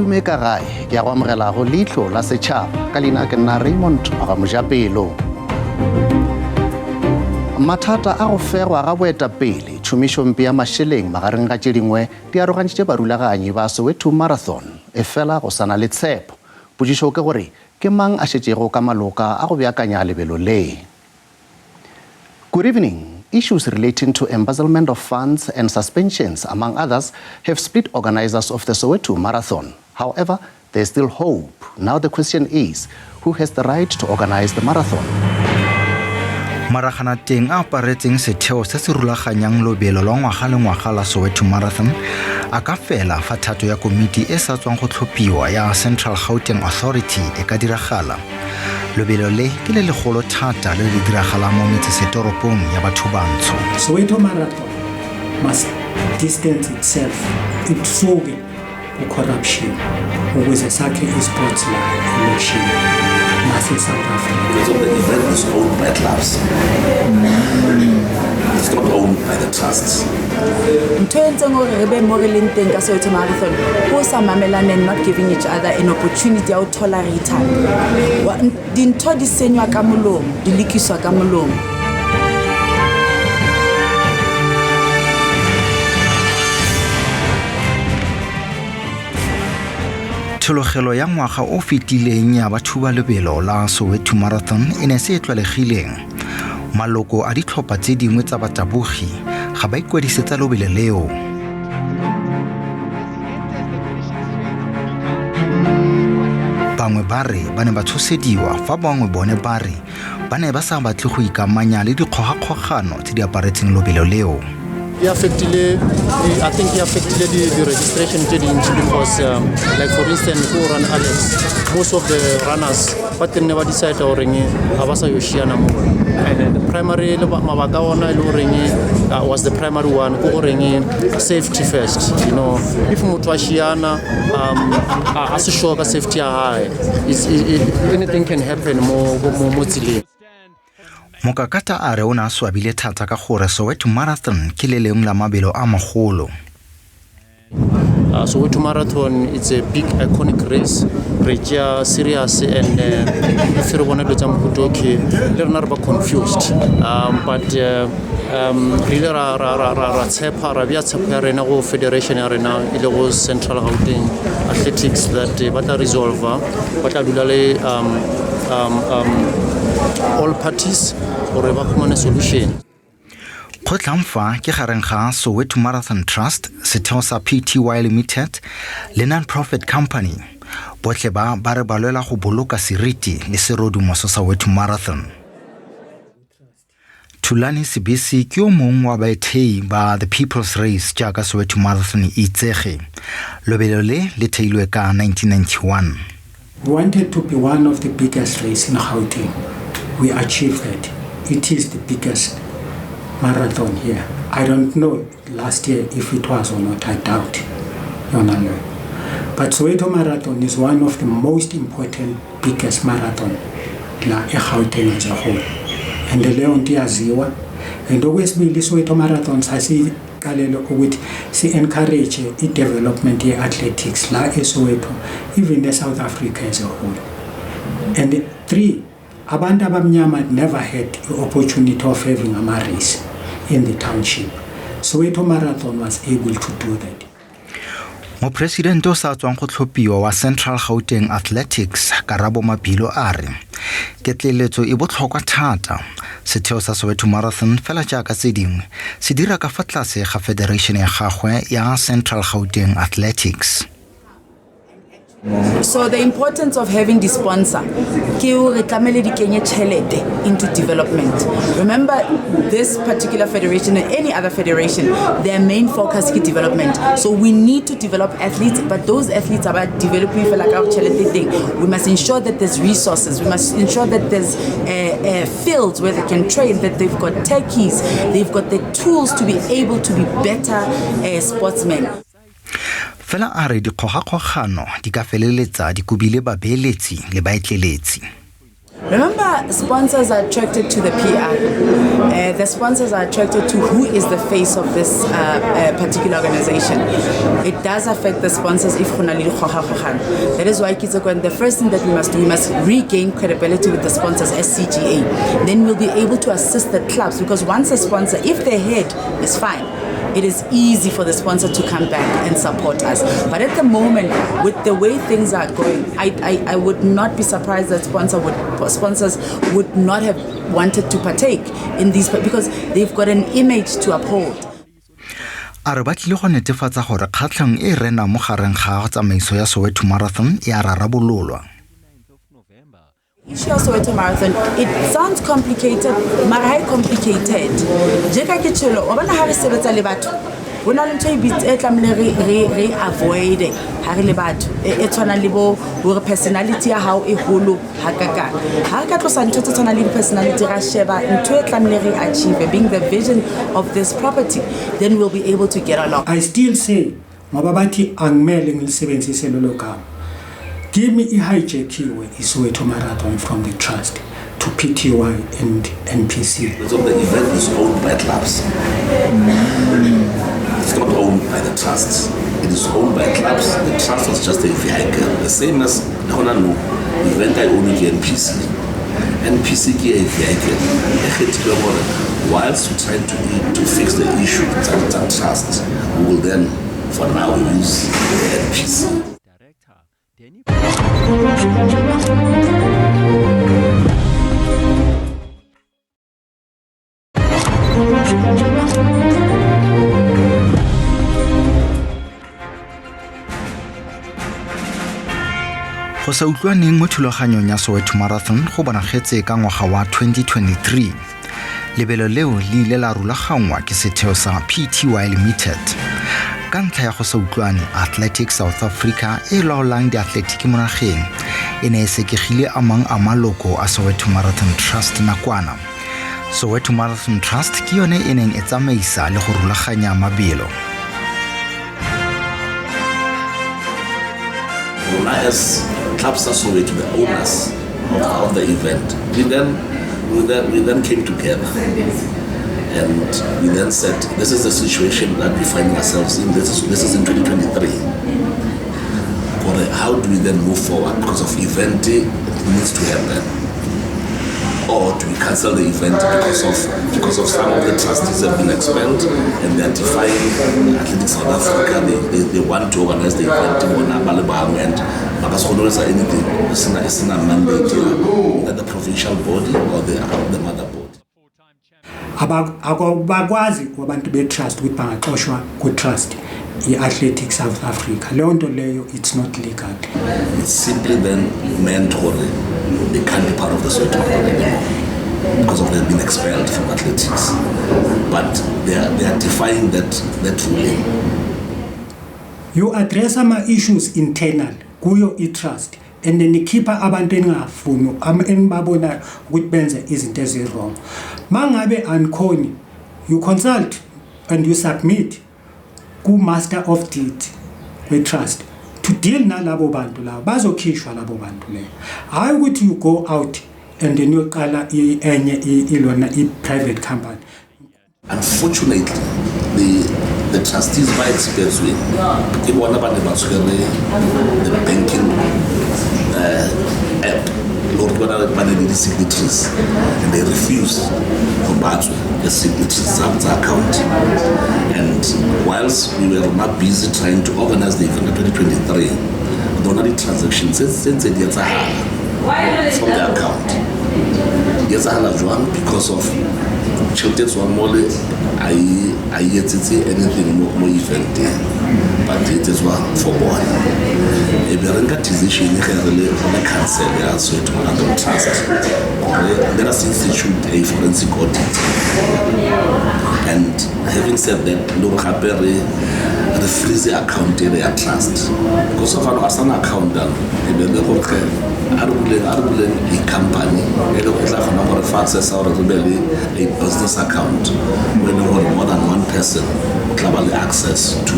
Madume ka gae, ke ya go amogela go Leihlo la Setšhaba. Ka leina ke nna Raymond wa ga Mojapelo. Mathata a go fegwa ga boetapele, tšhomišompe ya mašeleng magareng ga tše dingwe di arogantšitše barulaganyi ba Soweto Marathon. Efela go sa na le tshepo. Potšišo ke gore ke mang a šetšego ka maloka a go beakanya lebelo le? Good evening. Issues relating to embezzlement of funds and suspensions, among others, have split organizers of the Soweto Marathon. However, there's still hope. Now the question is, who has the right to organize the marathon? Maraganateng a aparetseng setheo se se rulaganyang lobelo lwa ngwaga le ngwaga la Soweto Marathon a ka fela fa thato ya komiti e sa tswang go tlhophiwa ya Central Gauteng Authority e ka diragala. Lobelo le ke le legolo thata le le diragalang mo metsesetoropong ya batho bantsho. Soweto Marathon must distance itself isuke ku-corruption ukuze sakhe i-sports la elokishini nase-South Africa. So the event is owned by clubs. It's not owned by the trusts. Ntho e entseng hore re be mo re leng teng ka Soweto Marathon ko sa mamelane and not giving each other an opportunity ya ho thola re ithata. Dintho di senywa ka molomo, di lokiswa ka molomo. Thologelo ya ngwaga o fetileng ya bathuba lebelo la Soweto Marathon e ne se e tlwalegileng. Maloko a ditlhopha tse dingwe tsa batabogi ga ba ikwadisetsa lobelo leo. Bangwe ba re ba ne ba tshosediwa fa bangwe bone ba re ba ne ba sa batle go ikamanya le dikgogakgogano tse di aparetseng lobelo leo. E affectile, I think e affectile di-registration tse dintsi because like for instance ko run Alex, most of the runners ba tenne ba decide goreng ga ba sa yo šiana mo. And the primary mabaka ona e le goreng was the primary one ko goreng safety first, you know, if motho a šiana a se sure ka safety ya hae, anything can happen mo tseleng. Mokakata a re o ne a swabile thata ka gore Soweto Marathon ke le lengwe la mabelo a magolo. Soweto Marathon, it's a big iconic race. Re tšea serious and if re bona dilo tsa mohuta okay, le rena re ba confused. But re ile ra tshepa, ra bea tshepo ya rena go federation ya rena e le go Central Gauteng Athletics that ba tla resolve, ba tla dula le all parties gore ba fumane solution. Kgotlhang fa ke gareng ga Soweto Marathon Trust, setheo sa PTY Limited le non-profit company. Botlhe ba ba re ba lwela go boloka seriti le serodumo sa Soweto Marathon. Thulani Sibisi ke yo mongwe wa baethei ba The People's Race jaaka Soweto Marathon e itsege. Lobelo le le theilwe ka 1991. We wanted to be one of the biggest race in Gauteng. We achieved that. It is the biggest marathon here. I don't know last year if it was or not, I doubt. But Soweto Marathon is one of the most important, biggest marathon la eGauteng as a whole. And leyo nto iyaziwa. And okwesibili, iSoweto Marathon sasiqalele ukuthi si-encourage i-development ye-athletics la eSoweto, even e-South Africa as a whole. And three, abantu abamnyama never had the opportunity of having ama-race in the township. Soweto Marathon was able to do that. Moporesidente o sa tswang go tlhophiwa wa Central Gauteng Athletics, Karabo Mabilo a re ketleletso e botlhokwa thata. Setheo sa Soweto Marathon fela jaaka tse dingwe se dira ka fa tlase ga federation ya gagwe ya Central Gauteng Athletics. So the importance of having the sponsor ke hore tlamehile di kenye tjhelete into development. Remember, this particular federation and any other federation, their main focus ke development. So we need to develop athletes, but those athletes are developing fela ka tjhelete teng. We must ensure that there's resources. We must ensure that there's fields where they can train, that they've got turkeys, they've got the tools to be able to be better sportsmen. Fela a re dikgogakgogano di ka feleletsa di kobile babeeletsi le baetleletsi. Remember, sponsors are attracted to the PR. The sponsors are attracted to who is the face of this particular organization. It does affect the sponsors if go na le dikgogakgogano. That is why ke itse gore the first thing that we must do, we must regain credibility with the sponsors as CGA. Then we'll be able to assist the clubs, because once a sponsor, if the head is fine, it is easy for the sponsor to come back and support us. But at the moment, with the way things are going, I would not be surprised that sponsors would not have wanted to partake in these, because they've got an image to uphold. A re ba tlile go netefatsa gore kgatlhang e renang mo gareng ga tsamaiso ya Soweto Marathon e a rarabololwa. Issue of Soweto Marathon, it sounds complicated, mara ha e complicated. Jeka ke tshelo, wa bona ha re sebetsa le batho, ho na le ntho e e tlamehile re avoid ha re le batho. E tshwanang le bo hore personality ya hao e holo hakakang. Ha re ka tlosa ntho tse tshwanang le di-personality, ra sheba ntho e tlamehile re achieve, being the vision of this property, then we'll be able to get along. I still say, ngoba bathi angimele ngilisebenzise lelo gama. Kimi i-hijackiwe iSoweto Marathon from the trust to PTY and NPC. So the event is owned by clubs. It's not owned by the trusts. It is owned by clubs. The trust was just a vehicle. The same as no event I own ke NPC. NPC ke a vehicle. E kgethilwe gore whilst we're trying to fix the issue tsa trust, we will then for now use the NPC. Go sa utlwaneng mo thulaganyong ya Soweto Marathon go bonagetse ka ngwaga wa 2023. Lebelo leo le ile la rulaganngwa ke setheo sa PTY Limited. Ka ntlha ya go sa utlwane, Athletics South Africa e laolang diatleletiki mo nageng e ne e sekegile a mang a maloko a Soweto Marathon Trust nakwana. Soweto Marathon Trust ke yone e neng e tsamaisa le go rulaganya mabelo. Rona as Club sa Soweto, the owners of the event, we then came together and we then said, this is the situation that we find ourselves in. This is in 2023. Gore, how do we then move forward? Because of event, it needs to happen. Or do we cancel the event because of some of the trustees have been expelled and they are defying Athletics South Africa. They want to organize the event bona ba le bangwe and ba ka se kgone ho etsa anything. E sena mandate ya either the provincial body or the mother body. Abakwazi abantu be-trust ukuthi bangaxoshwa ku-trust i-Athletics South Africa. Leyo nto leyo, it's not legal. It's simply then meant gore they can't be part of the Soweto Marathon anymore because of they've been expelled from athletics. But they are defying that ruling. You address ama issues internal kuyo i-trust and then nikhipha abantu eningafuni enibabonayo ukuthi benze izinto ezi-wrong. Mangabe anikhoni, you consult and you submit ku-master of deed we-trust to deal nalabo bantu labo, bazokhishwa labo bantu leyo. Hhayi ukuthi you go out and then uyoqala enye ilona i-private company. Unfortunately, the trustees ba expelletsweng ke bona ba ne ba tshwere the banking app, le gore ke bona ba ne le di-signatories and they refused go ba tswe the signatories tsa account. And whilst we were not busy trying to organize the event in 2023, there were di-transactions tse ntse di etsahala from the account. Di etsahala jwang? Because of tjhelete e tswang mole ha e etsetse anything mo event-eng, but e etsetswa for bona. E be re nka decision ge re le council ya Soweto Marathon Trust gore let us institute a forensic audit. And having said that, le gore gape re freeze account ele ya trust because of a sana account jaanong. E be le gore ge a re buleng a company e le gore e tla kgona gore fa access gore re be le a business account mo e leng gore more than one person o tla ba le access to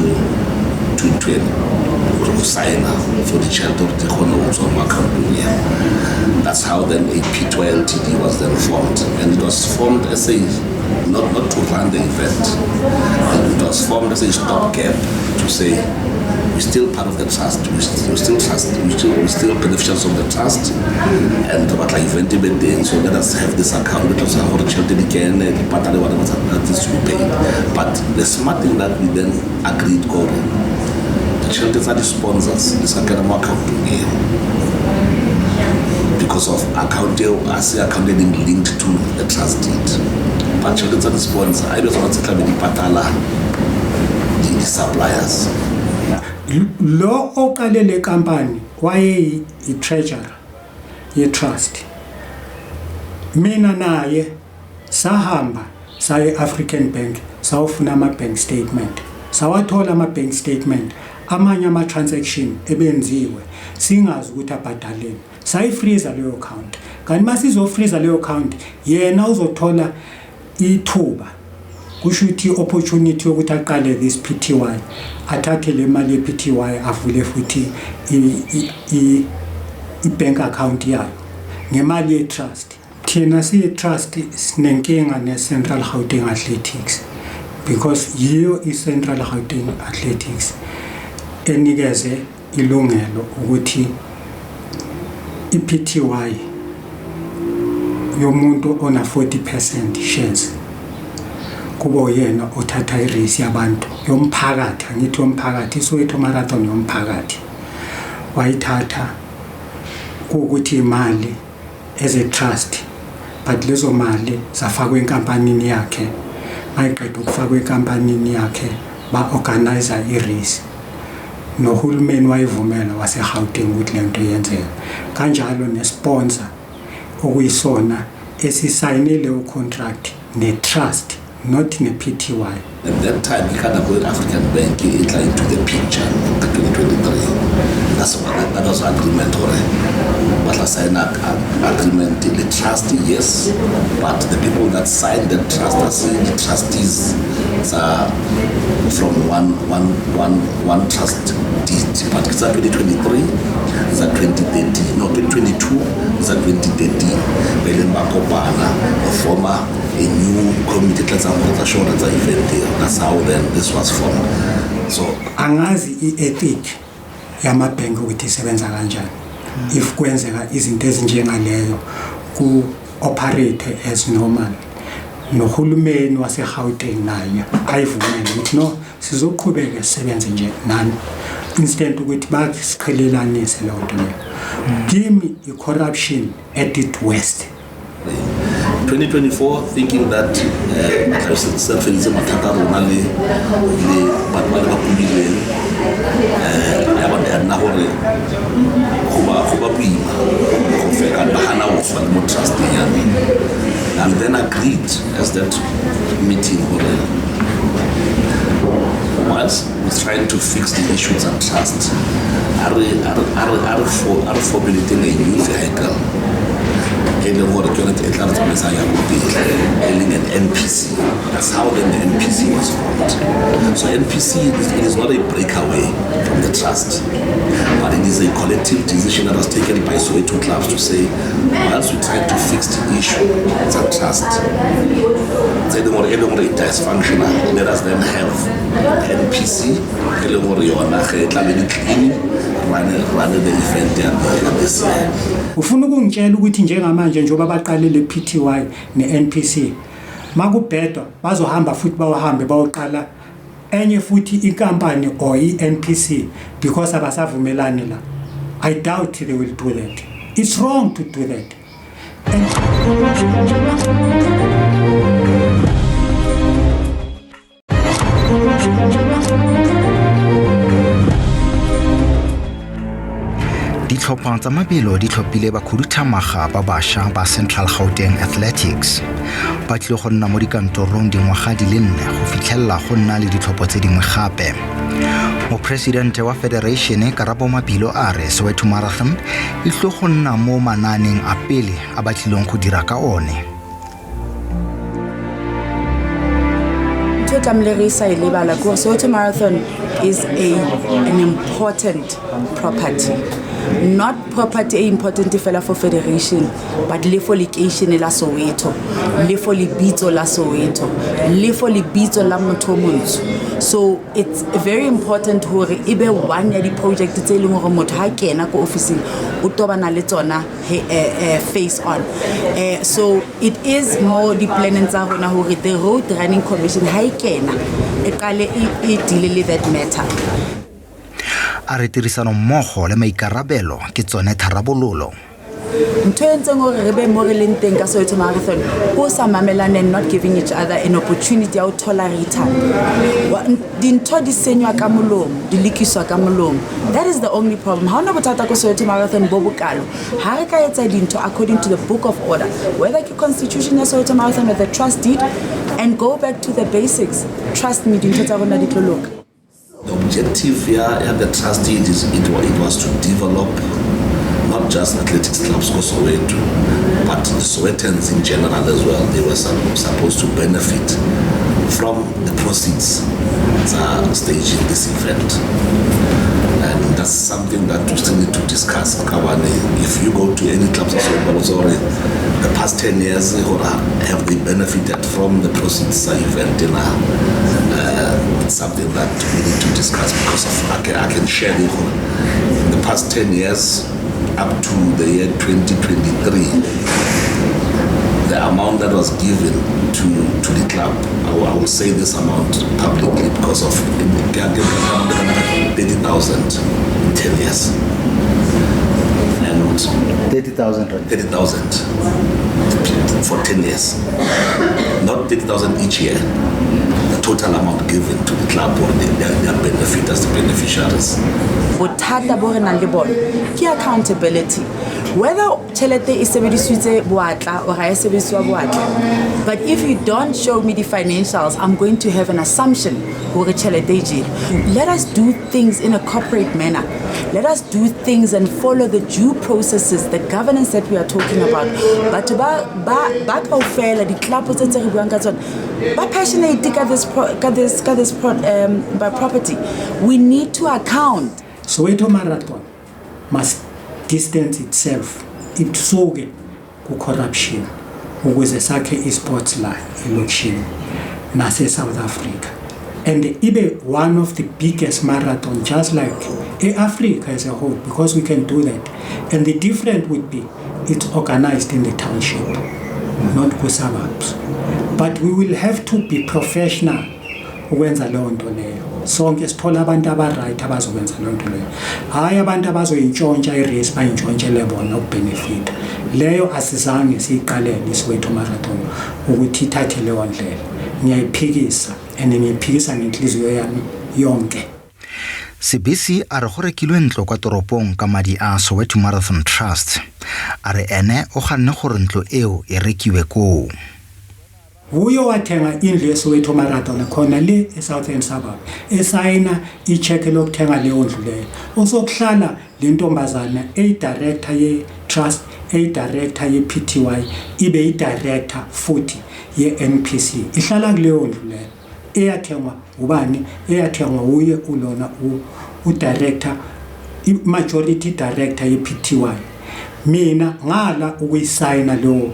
ntho ena gore Go signa for ditšhelete gore di kgone go tswa mo accountong eo. That's how then a Pty Ltd was then formed, and it was formed as a not to run the event. It was formed as a stopgap to say we're still part of the trust, we still trust, we're still beneficiaries of the trust, and re batla event e be teng, so let us have this account re tla gore tšhelete di kene, di patale whatever that is to be paid. But the smart thing that we then agreed gore ditšhelete tsa di-sponsors di sa kena mo accountong eo, because of account eo a se account e leng linked to the trust deed, but tšhelete tsa di-sponsor a e be tsona tse tlabe di patala di-suppliers. Lo oqale le company waye i-treasurer ye-trust. Mina naye sahamba saye African Bank, sawufuna ama-bank statement, sawathola ama-bank statement. Amanye ama-transaction ebenziwe singazi ukuthi abhadaleni. Sayifreeza leyo account, kanti masizofreeza leyo account, yena uzothola ithuba, kusho ukuthi i-opportunity yokuthi aqale this PTY, athathe le mali ye-PTY, avule futhi i-bank account yayo ngemali ye-trust. Thina siyi-trust sinenkinga ne-Central Gauteng Athletics, because yiyo i-Central Gauteng Athletics enikeze ilungelo ukuthi i-PTY yomuntu ona 40% shares kube uyena othatha i-race yabantu, yomphakathi. Angithi yomphakathi, iSoweto Marathon yomphakathi. Wayithatha kuwukuthi imali as a trust, but lezo mali zafakwa enkampanini yakhe. Mayiqeda ukufakwa enkampanini yakhe, ba-organize i-race, nohulumeni wayivumela wase-Gauteng ukuthi le nto yenzeka kanjalo, ne-sponsor okuyisona esisayine leyo contract ne-trust, not ne-PTY. At that time, ke ka nako e African Bank e tla into the picture ka 2023. That was agreement gore ba tla sign agreement le trust, yes, but the people that signed the trust are the trustees tsa from one trust deed, but ke tsa 2023, tsa 2013, no, 2022, tsa 2013, ba ileng ba kopana go forma a new committee tla tsang gore tsa shona tsa event eo. That's how then this was formed, so Angazi i-ethic yamabhenki ukuthi isebenza kanjani if kwenzeka izinto ezinjengaleyo ku-operate as normal, nohulumeni wase-Gauteng naye ayivumele ukuthi no, sizoqhubeka sisebenze nje nani, instead ukuthi basiqhelelanise leyo nto leyo. Kimi i-corruption at its worst. 2024, thinking that se re feditse mathata a rona le batho ba le ba kumileng, ya ba ya nna gore go ba boima go feka ba gana go tswa le mo trusteng ya me. And then agreed as that meeting gore whilst we're trying to fix the issues and trust, a re formulating a new vehicle e leng gore ke yone e tla re tsamaisang ya ko pele, e leng an NPC. That's how then the NPC was formed. So NPC it is not a breakaway from the trust, but it is a collective decision that was taken by Soweto clubs to say, whilst we try to fix the issue, it's a trust tse e leng gore it dysfunctional, let us then have NPC e leng gore yona ge e tla be di clean run the event ya this year. Ufuna ukungitshela ukuthi njengamanje njengoba baqale le PTY ne-NPC, makubhedwa bazohamba futhi bawahambe bayoqala enye futhi inkampani or i-NPC because abasavumelani la? I doubt they will do that. It's wrong to do that. And Ditlhopha tsa mabelo di tlhophile bakhuduthamaga ba bašwa ba Central Gauteng Athletics. Ba tlile go nna mo dikantorong dingwaga di le 4 go fitlhelela go nna le ditlhopho tse dingwe gape. Moporesidente wa federation, Karabo Mabilo, a re Soweto Marathon e tlile go nna mo manaaneng a pele a ba tlileng go dira ka one. Ntho e tlamehile re sa e lebala ke gore Soweto Marathon is an important property. Not property e important fela for federation, but le for lekeishene la Soweto, le for lebitso la Soweto, le for lebitso la motho o montsho. So it's very important hore e be one ya di-project tse e leng hore motho ha kena ko ofising o tobana le tsona face on. So it is more di-planning tsa rona hore the Road Running Commission ha e kena e qale e deal le that matter. A re tirisanommogo le maikarabelo ke tsone tharabololo. Ntho e entseng hore re be mo re leng teng ka Soweto Marathon ko sa mamelaneng, not giving each other an opportunity ya ho tolerate. Dintho di senywa ka molomo, di lokiswa ka molomo. That is the only problem. Ha hona bothata ko Soweto Marathon bo bokalo. Ha re ka etsa dintho according to the book of order, whether ke constitution ya Soweto Marathon or the trust deed, and go back to the basics, trust me, dintho tsa rona di tlo loka. The objective ya the trust deed is it was to develop not just athletics clubs ko Soweto, but the Sowetans in general as well. They were supposed to benefit from the proceeds that staging this event. And that's something that we still need to discuss. Kabane, if you go to any clubs in Soweto, sorry, the past 10 years, have they benefited from the proceeds of event? It's something that we need to discuss because of, I can share the, in the past 10 years, up to the year 2023, the amount that was given to the club, I will say this amount publicly because of 30,000 in 10 years. And 30,000 rand. 30,000 for 10 years. Not 30,000 each year. The total amount given to the club or their benefit as the beneficiaries. Bothata bo re nang le bona ke accountability. Whether tjhelete e sebedisitswe boatla or ha e sebediswa boatla, but if you don't show me the financials, I'm going to have an assumption hore tjhelete e jele. Let us do things in a corporate manner. Let us do things and follow the due processes, the governance that we are talking about. Batho ba kaofela, di-club tse re buang ka tsona, ba passionate ka this pro, ka this, ka this pro, by property. We need to account. Soweto Marathon must distance itself, isuke ku-corruption ukuze sakhe i-sports la elokishini nase-South Africa, and ibe one of the biggest marathon just like e-Africa as a whole, because we can do that. And the difference would be it's organized in the township, not ku-suburbs. But we will have to be professional ukwenza leyo nto leyo. Sonke sithola abantu aba-right abazokwenza leyo nto leyo, hhayi abantu abazoyintshontsha i-race bayintshontshele bona ukubenefita. Leyo asizange siyiqalele iSoweto Marathon ukuthi ithathe leyo ndlela. Ngiyayiphikisa and ngiyiphikisa ngenhliziyo yami yonke. Sibisi a re go rekilwe ntlo kwa toropong ka madi a Soweto Marathon Trust. A re ene o ganne gore ntlo eo e rekiwe koo. Wuye wathenga indlu yeSoweto Marathon khona le eSouthern Suburb, esayina i-cheque lokuthenga leyo ndlu leyo. Osokuhlala le ntombazana eyi-director ye-trust, eyi-director ye-PTY, ibe yi-director futhi ye-NPC, ihlala kuleyo ndlu leyo eyathengwa ubani? Eyathengwa uye ulona u-director, i-majority director ye-PTY. Mina ngala ukuyisayina leyo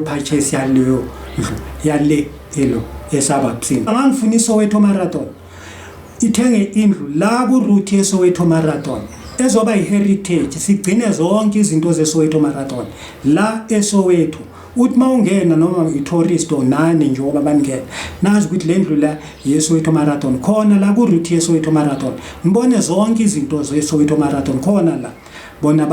purchase yaleyo ndlu yale elo esuburbsini. Angangifuna iSoweto Marathon ithenge indlu la ku-route yeSoweto Marathon ezoba yi-heritage, sigcine zonke izinto zeSoweto Marathon la eSoweto. Uthi mawungena noma i-tourist or nani njengoba baningena, nazi ukuthi le ndlu la yeSoweto Marathon khona la ku-route yeSoweto Marathon, ngibone zonke izinto zeSoweto Marathon khona la. Bona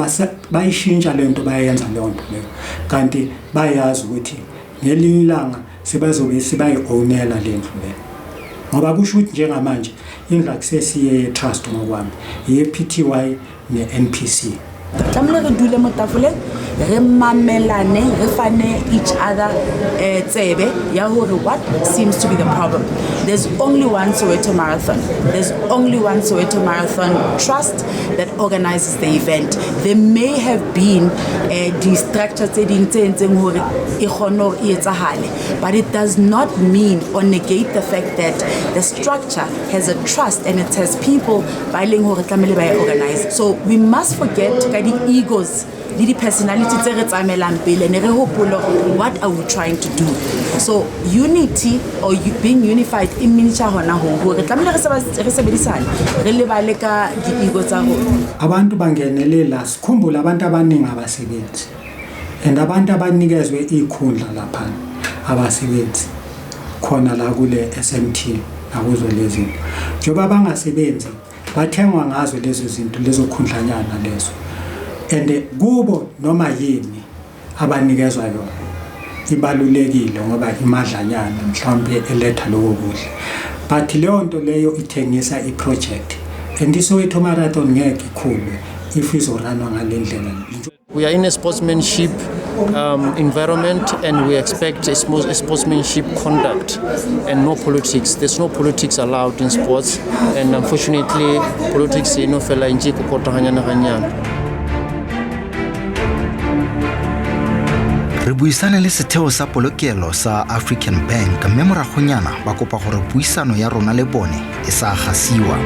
bayishintsha le nto, bayenza leyo nto leyo, kanti bayazi ukuthi ngelinye ilanga sebazobe sebayi-ownela le ndlu leyo, ngoba kusho ukuthi njengamanje indlu akusesiye ye-trust ngokwami, ye-PTY ne-NPC. Tlamehile re dule mo tafoleng, re mamelane, re fane each other tsebe ya hore what seems to be the problem. There's only one Soweto Marathon. There's only one Soweto Marathon Trust that organizes the event. There may have been di-structure tse ding tse entseng hore e kgone hore e etsahale, but it does not mean or negate the fact that the structure has a trust and it has people ba e leng hore tlamehile ba e organize. So we must forget ka di-egos le di-personality tse re tsamaelang pele, ne re hopole what are we trying to do. So unity or being unified e meansha hona ho hore tlamehile re sebedisane, re lebale ka di-ego tsa rona. Abantu bangenelela, sikhumbule abantu abaningi abasebenzi, and abantu abanikezwe ikhundla laphana abasebenzi khona la kule SMT nakuzo lezi zinto. Njengoba bangasebenzi, bathengwa ngazo lezo zinto, lezo khundlanyana lezo, and kubo noma yini abanikezwa yona ibalulekile ngoba imadlanyana mhlawumbe eletha lokho kudla, but leyo nto leyo ithengisa i-project, and iSoweto Marathon ngeke ikhule if izoranwa ngale ndlela. We are in a sportsmanship environment and we expect a sportsmanship conduct and no politics. There's no politics allowed in sports, and unfortunately politics e no fela ntse kokota ganyane ganyane. Re buisane le setheo sa polokelo sa African Bank, mme moragonyana ba kopa gore puisano ya rona le bone e sa gasiwa.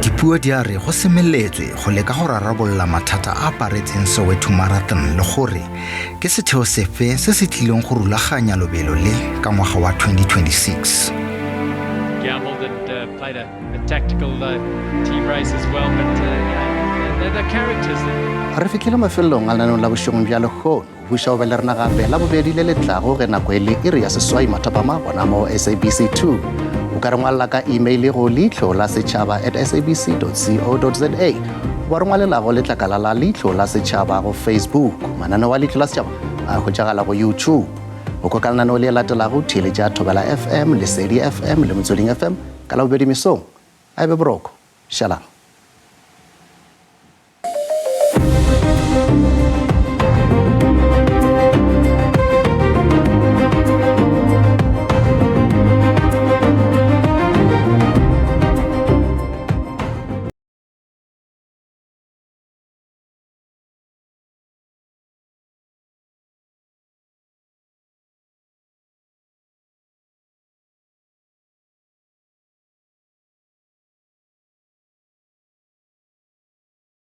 Dipuo di a re go semeletswe go leka go rarabolola mathata a aparetseng Soweto Marathon le gore ke setheo sefe se se tlileng go rulaganya lobelo le ka ngwaga wa 2026. Gambled and played a tactical team race as well, but yeah, they're characters. Re fitlhile mafelelong a lenaneo la bošegong bja lehono. Buša o be le rena gape la bobedi le letlago ge nako e le iri ya 8 mathapama gona mo SABC 2. O ka re ngwalela ka email go leihlo la setšhaba at sabc co za, goba re ngwalelago letlakala la Leihlo la Setšhaba go Facebook. Mananeo a Leihlo la Setšhaba a hwetšagala go YouTube. O kwa ka lenaneo le latelago, theeletša Thobela FM, Lesedi FM le Motsweding FM ka Labobedi mesong. A e be boroko. Šalang.